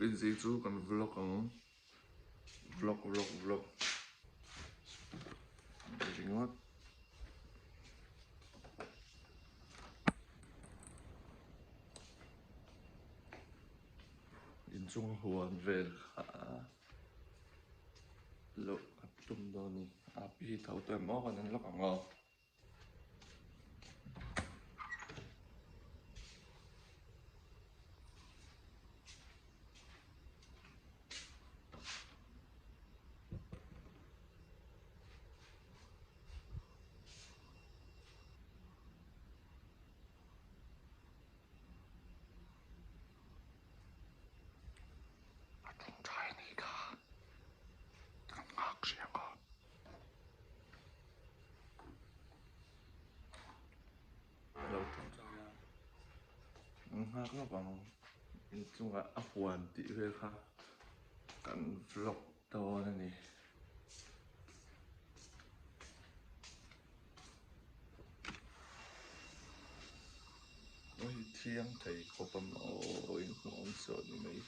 Tukin zing chu kan vlog ang vlog vlog vlog ringawt. Inchung huan vel kha loh a tum dawn a ni. A pi hi tho tawh em aw kan en lawk ang aw. A tawngtai a nih kha kan nghak hriang a. A lo tawngtai a an nghak lawk ang inchungah a huan tih vel kha kan vlog dawn a ni. Hei thiang thei khawp a maw inhmuh awm sawn ni mai.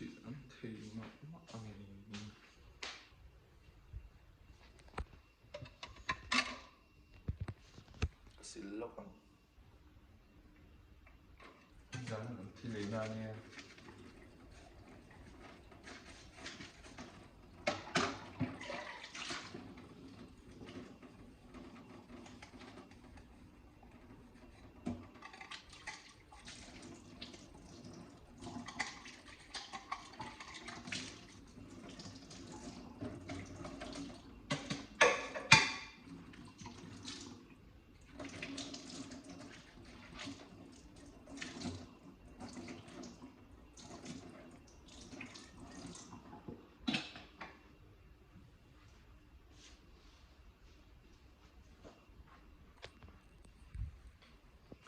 Thil an thei mah mah a ni. Ka sil lawk ang. Zan an thil ei na ania.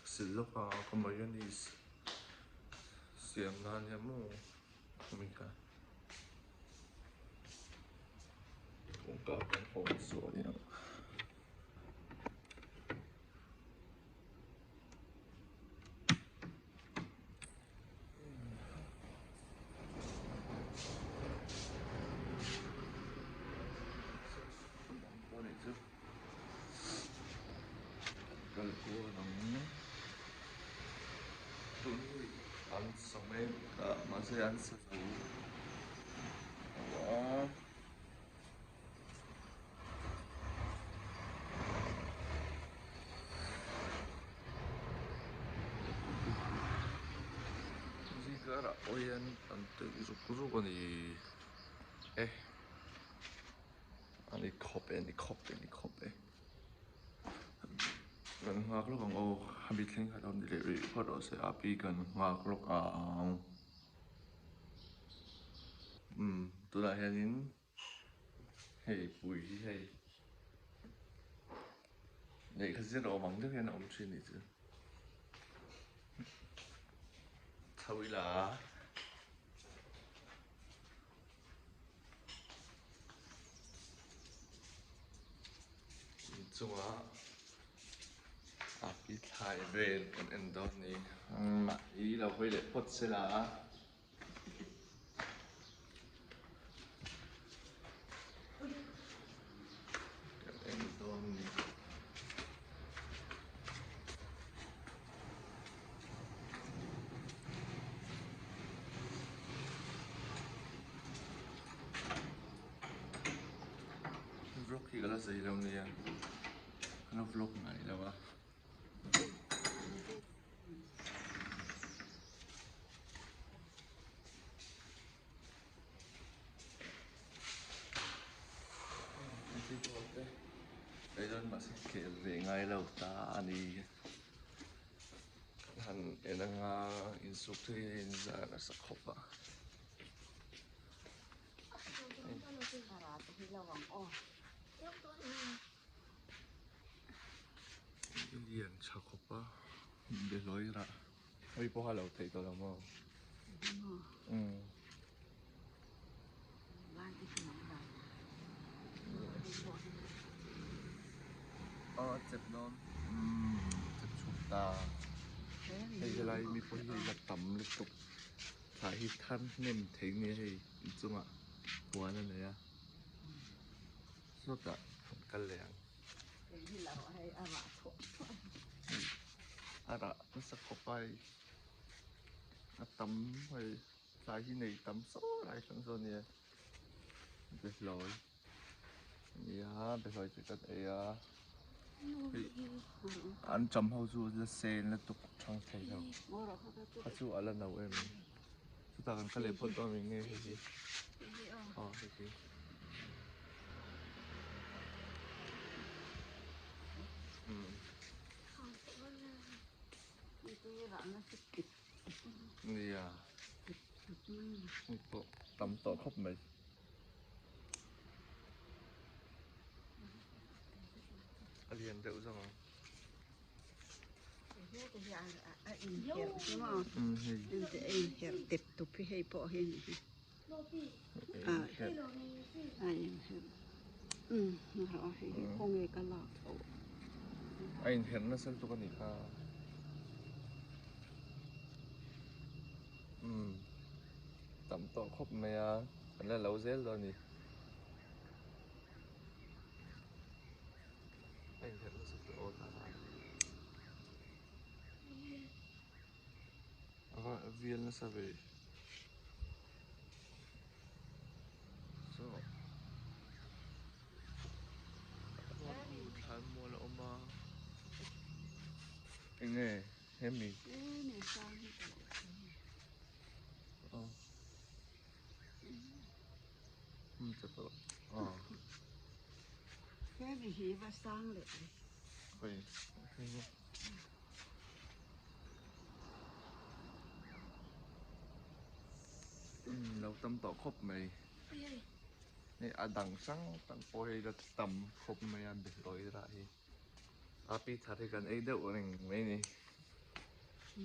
Ka sil lawk a ka mayonnaise siam na ania maw khami kha kawngka kan hawn suah a niang. An sa mek a mahse an sa zo lo a. Zingkarah pawh hian an tui zuk zuk a ni e a ni khawp e a ni khawp e a ni khawp e kan nghak lawk ang aw a mi thleng kha lo ni leh rih phawt rawh se a pi kan nghak lawk ang umm tunah hianin. Hei pui hi hei lehkha zir awm ang deuh hian a awm thin nih chu chho ila inchungah a pi thlai vel kan en dawn a ni mahni lo hawi leh phawt sela. Vlog hi ka la zei lo nia ka la vlog ngai lo a. chuan mahse khel ve ngai lo ta a ni. Han en anga insuk thei a inzar nasa khawp a. Lian tha khawp a behlawi rah hei pawh a lo theih tawh lo maw umm. Aw a chep dawn umm chep chhuak ta hei helai mi pawh hi la tam lutuk thlai hi thar hnem thei nia hei inchungah huan a nei a sawtah an kal leh ang. A rah nasa khawp a hei a tam hei tlai hi nei tam saw lai hrang sawn nia behlawi nia behlawi chu kan ei a hei an ṭam ho chu la sen lutuk ṭhang thei lo a chu a la no em chutah kan kal leh phawt dawn eng nge hei hi aw hei hi. Nia hei pawh tam tawh khawp mai. A lian deuh zawk ang. A inherh nasa lutuk a nih kha. Umm tam tawh khawp mai a kan la lo zel dawn a ni. A inherh nasa lutuk aw tah a. A va vial nasa ve. Saw thlan mual a awm a enge hemi aw hemi hi va sang leh hei hei Lo tam tawh khawp mai hei a dang hrang hrang pawh hei la tam khawp mai a behlawi rah hi a pi thar hi kan ei deuh reng mai ni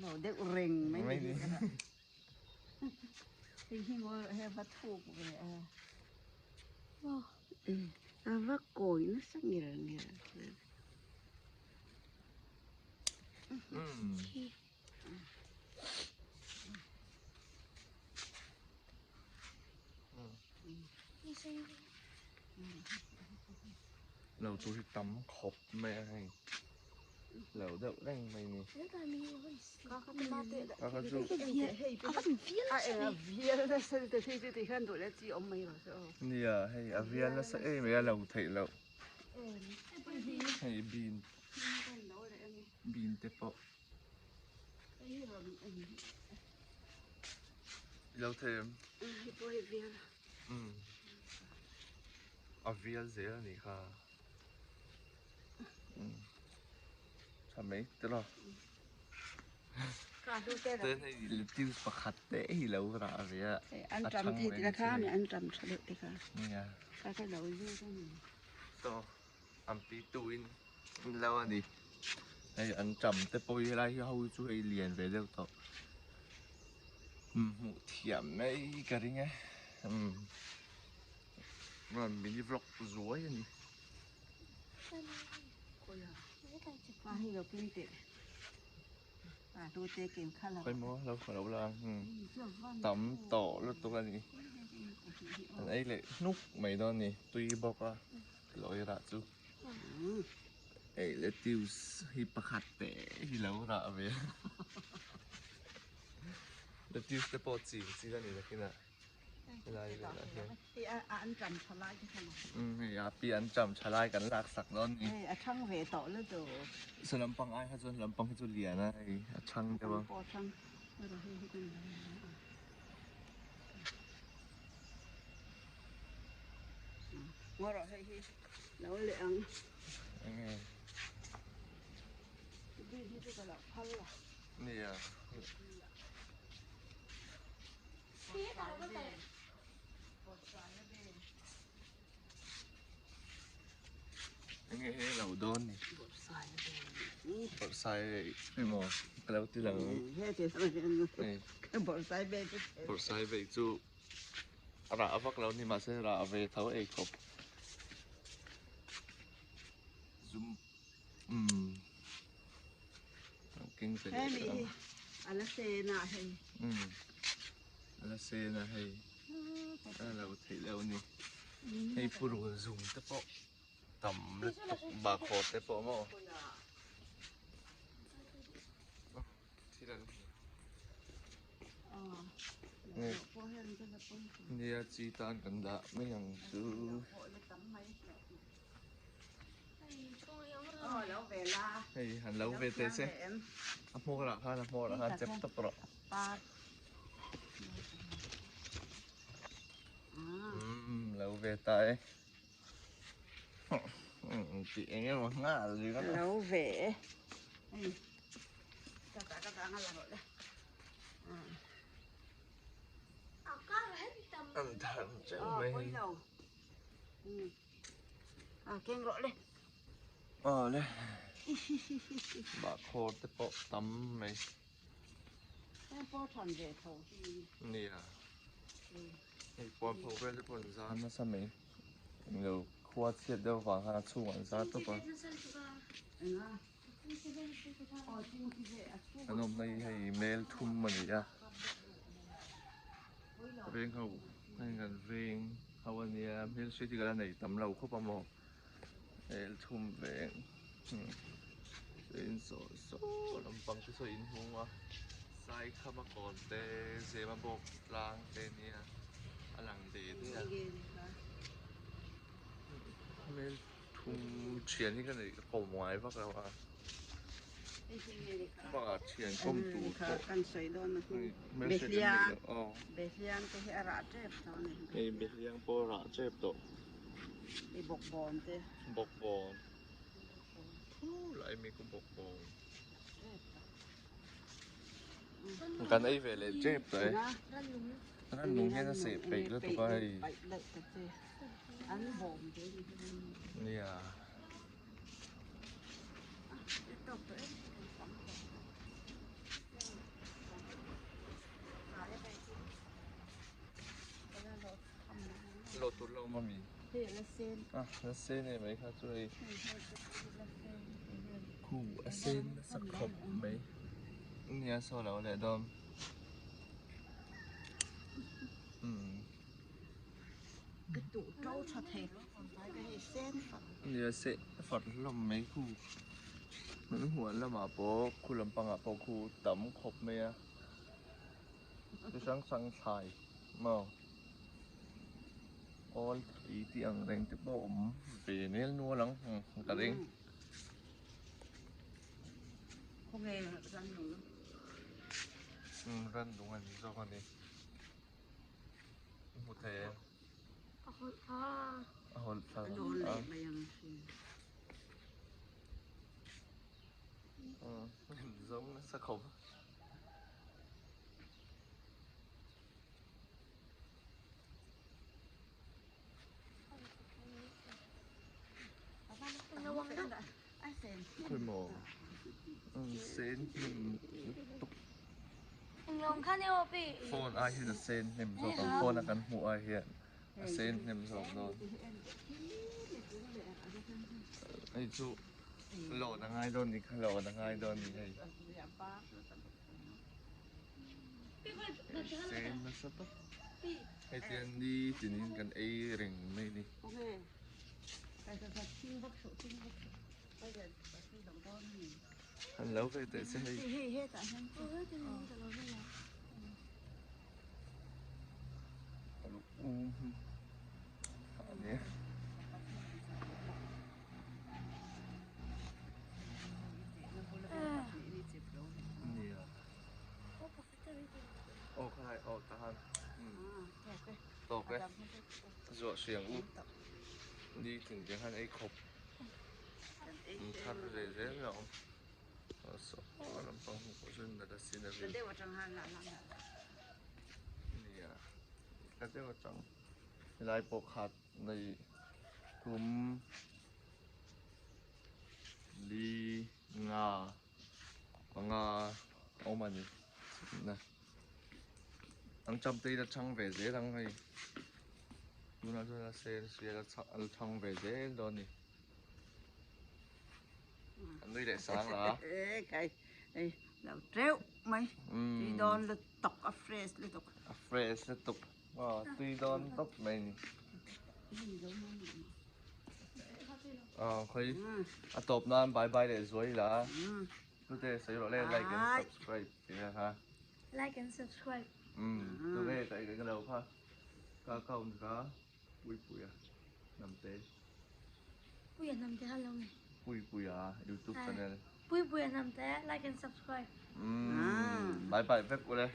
lo deuh reng mai ni hei hi maw hei va thuk ve a a va kawi nasa ngir ngir. Lo chu hi tam khawp mai a hei lo deuh reng mai ni ka kha chu nia hei a vial nasa em mai a lo theih loh hei bean Bean te pawh i lo thei em? Umm a vial zel a nih kha umm tha mai tiraw chuan hei lettuce pakhat te hi lo rah ve a a thang mai ni nia saw an pi tu in. Lo a ni. Hei an ṭam te pawh hi helai hi ho chu hei lian ve deuh tawh. Hmuh thiam mai ka ring e. Umm rawn mini vlog zuai a ni. Khawimaw lo ka lo la ang tam tawh lutuk a ni. An ei leh hnuk mai dawn a ni tui bawk a lawi rah chu. Hei lettuce hi pakhat te hi lo rah ve a lettuce te pawh ching chi a ni nakin ah helai velah hian umm hei a pi an ṭam ṭha lai kan lak sak dawn a ni saw lampang ai kha chuan lampang hi chu lian a hei a ṭhang deuh a. Ngaw rawh hei hi lo leh ang. Enge? Green hi chu ka lo phal la. Nia. Enge he lo dawn ni? Bawrhsai emaw ka lo ti lang. Bawrhsai vei chu a rah vak lo ni mahse rah ve tho ei khawp. Zum umm keng ve leh tawh ang. A la sen a hei. Umm a la sen a hei a lo theih loh ni. Hei purun zum te pawh tam lutuk bakhaw te pawh maw. Nia chi tan kan dah mai ang chu. Hei han lo ve teh se a hmawr ah khan a hmawr ah khan chep tawp rawh. Umm lo ve ta e. Tih eng emaw nghal ringawt a. Lo ve e. An than teuh mai hi. Aw le. Bahkhawr te pawh tam mai. Nia. Hei puan pho vel te pawh an zar nasa mai. Englo khua chhiat deuh vang khan a chhungah an zar tawp a. An awmna hi hei mel thum a ni a veng ho heng kan veng ho a nia hmelhriat hi ka la nei tam lo khawp a maw mel thum veng in saw saw lampang te saw in hung a saikhama kawn te zema bawk tlang te nia a lang ve ve a hmel Thum thian hi ka neih ka kawm ngai vak lo a. Bakah thian kawm tur pawh hmelhriat kan neih loh aw. Behliang te hi a rah tep tawh a ni. Hei behliang pawh a rah tep tawh. Hei bawkbawn te. Bawkbawn. Thu lai mi ku bawkbawn. Kan ei ve leh tep tawh e. Rannung hian a seh peih lutuk a hei. Nia. Lo tur lo awm ami? A la sen e mai kha chu hei. Khu a sen nasa khawp mai. Nia saw lo leh dawn. Nia seh far hlawm mai khu an huan lamah pawh khu lampangah pawh khu tam khawp mai a chi hrang hrang thlai maw awl thei tih ang reng te pawh a awm ve nel nual ang ka ring. Rannung a ni zawk a ni. Hmu thei e. A hawlh thla. A hawlh thla. A nawn leh mai ang hrim. Zawng nasa khawp. Khawimaw sen hnem lutuk phone ai hian a sen hnem zawk ang phone a kan hmuh ai hian a sen hnem zawk dawn hei chu lawn a ngai dawn ni kha lawn a ngai dawn ni hei sen nasa tawp hei tiang ni tinin kan ei reng mai ni. An lo ve teh che hei. Aw khalai aw tahan. Tawk e. Zuah hriang u. Ni tin te khan ei khawp. thar leh zel a awm saw lampang hmuh pawh chuan nalh asin a vil nia tla deuh atang helai pawh khat nei thum li nga panga a awm a ni na angham te hi la chhang ve zel ang hei tunah chuan a sen sia la chhang ve zel dawn a ni. A nui leh sang la. Kai ei lo teuh mai. Tui dawn lutuk a fresh lutuk. A fresh lutuk. Aw tui dawn tawp mai ni. Aw khawi a tawp nan bye bye leh zuai la. Tute sawi rawh le like and subscribe tih vel kha. Like and subscribe. Umm tunge ka ei ka lo kha ka account kha. Puipuia Hnamte. Puia Hnamte kha lo nge. Puipuia YouTube channel. Puipuia Hnamte like and subscribe. Umm bye bye vek ule.